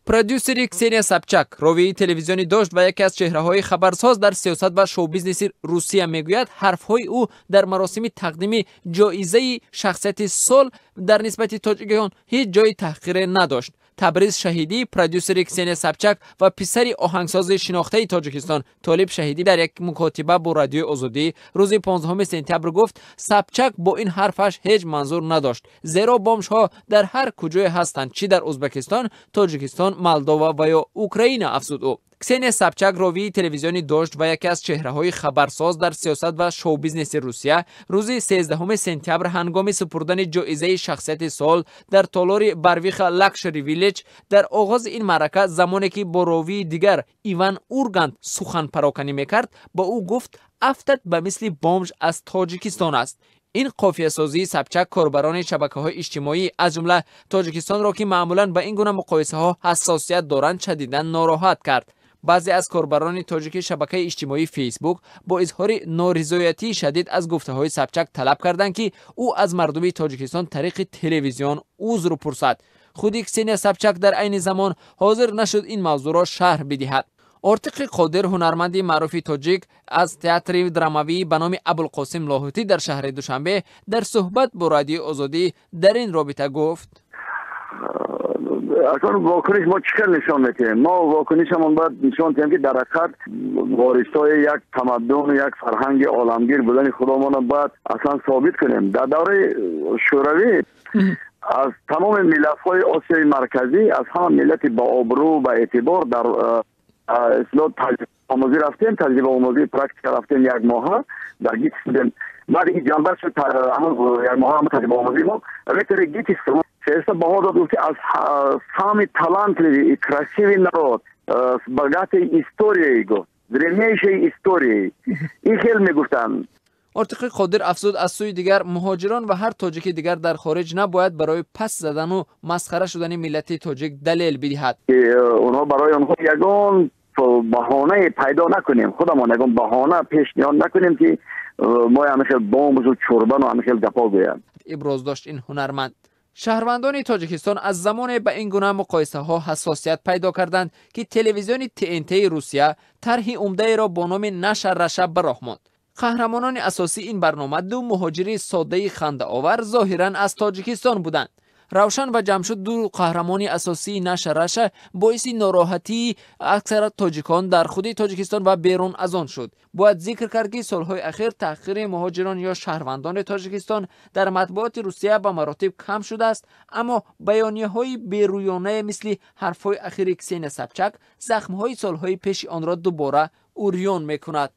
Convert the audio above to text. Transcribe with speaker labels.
Speaker 1: Продюсери Ксения Собчак, ровии телевизиони Дождь ва яке аз чеҳраҳои хабарсоз дар сиёсат ва шоу-бизнеси Русия мегӯяд, ҳарфҳои ӯ дар маросими тақдими ҷоизаи шахсияти сол дар нисбати тоҷикон ҳеҷ ҷои таҳқире надошт. Табриз Шаҳидӣ, продюсери Ксения Собчак ва писари оҳангсози шинохтаи Тоҷикистон Толиб Шаҳидӣ, дар як мукотиба бо Радиои Озодӣ рӯзи 15 сентябр гуфт, Собчак бо ин ҳарфаш ҳеҷ манзур надошт, зеро бомжҳо дар ҳар куҷое ҳастанд, чӣ дар Ӯзбекистон, Тоҷикистон, Молдова ва ё Украина, афзуд ӯ. Ксения Собчак, ровии телевизиони Дождь ва яке аз чеҳраҳои хабарсоз дар сиёсат ва шоу-бизнеси Русия, рӯзи 13 сентябр ҳангоми супурдани ҷоизаи шахсияти сол дар толори Барвиха Лакшери Вилледж, дар оғози ин маърака, замоне ки бо ровии дигар Иван Ургант суханпароканӣ мекард, ба ӯ гуфт: «Афтат ба мисли бомж аз Тоҷикистон аст». Ин қофиясозии Собчак корбарони шабакаҳои иҷтимоӣ, аз ҷумла Тоҷикистонро, ки маъмулан ба ин гуна муқоисаҳо ҳассосият доранд, шадидан нороҳат кард. Баъзе аз корбарони тоҷики шабакаи иҷтимоии Фейсбук бо изҳори норизоятии шадид аз гуфтаҳои Собчак талаб карданд, ки ӯ аз мардуми Тоҷикистон тариқи телевизион узр пурсад. Худи Ксения Собчак дар айни замон ҳозир нашуд ин мавзӯъро шарҳ бидиҳад. Ортиқи Қодир, ҳунарманди маъруфи тоҷик аз театри драмавӣ ба номи Абулқосим Лоҳутӣ дар шаҳри Душанбе, дар суҳбат бо Радиои Озодӣ дар ин робита гуфт:
Speaker 2: Аслан вокуниш мо чӣ хел нишон медиҳем? Мо вокунишамон бояд нишон диҳем, ки дар ҳақиқат ворисҳои як тамаддун, як фарҳанги оламгир будани худомонро бояд аслан собит кунем. Дар давраи Шӯравӣ аз тамоми миллатҳои Осиёи Марказӣ аз ҳама миллати баобрӯ, ба эътибор дар истилоҳ таҷрибаомӯзӣ рафтем, таҷрибаомӯзӣ, практика рафтем, як моҳа дар ГИТИС будем. Баъди ки ҷанбар шуд ҳамон як моҳа ҳама таҷрибаомӯзии мо, ректори ГИТИС феҳриста баҳо дод, гуфт, ки аз самый талантливый и красивый народ с богатой историей, гуфт, древнейшей историей. Ин хел мегуфтанд.
Speaker 1: Ортиқи Қодир афзуд, аз сӯи дигар муҳоҷирон ва ҳар тоҷики дигар дар хориҷ набояд барои паст задану масхара шудани миллати тоҷик далел бидиҳад.
Speaker 2: Онҳо барои онҳо ягон баҳонае пайдо накунем, худамон ягон баҳона пешниҳод накунем, ки мо ҳамин хел бомжу чурбану ҳамин хел гапҳо гӯянд.
Speaker 1: Иброз дошт ин ҳунарманд. Шаҳрвандони Тоҷикистон аз замоне ба ин гуна муқоисаҳо ҳассосият пайдо карданд, ки телевизиони ТНТи Русия тарҳи умдаеро бо номи «Наша Раша» ба роҳ монд. Қаҳрамонони асосии ин барнома ду муҳоҷири содаи хандаовар, зоҳиран аз Тоҷикистон буданд. Равшан ва Ҷамшуд, ду қаҳрамони асосии «Наша Раша», боиси нороҳатии аксар тоҷикон дар худи Тоҷикистон ва берун аз он шуд. Бояд зикр кард, ки солҳои ахир таҳқири муҳоҷирон ё шаҳрвандони Тоҷикистон дар матбуоти Русия ба маротиб кам шудааст, аммо баёнияҳои берӯёнае мисли ҳарфҳои ахири Ксения Собчак захмҳои солҳои пеши онро дубора урён мекунад.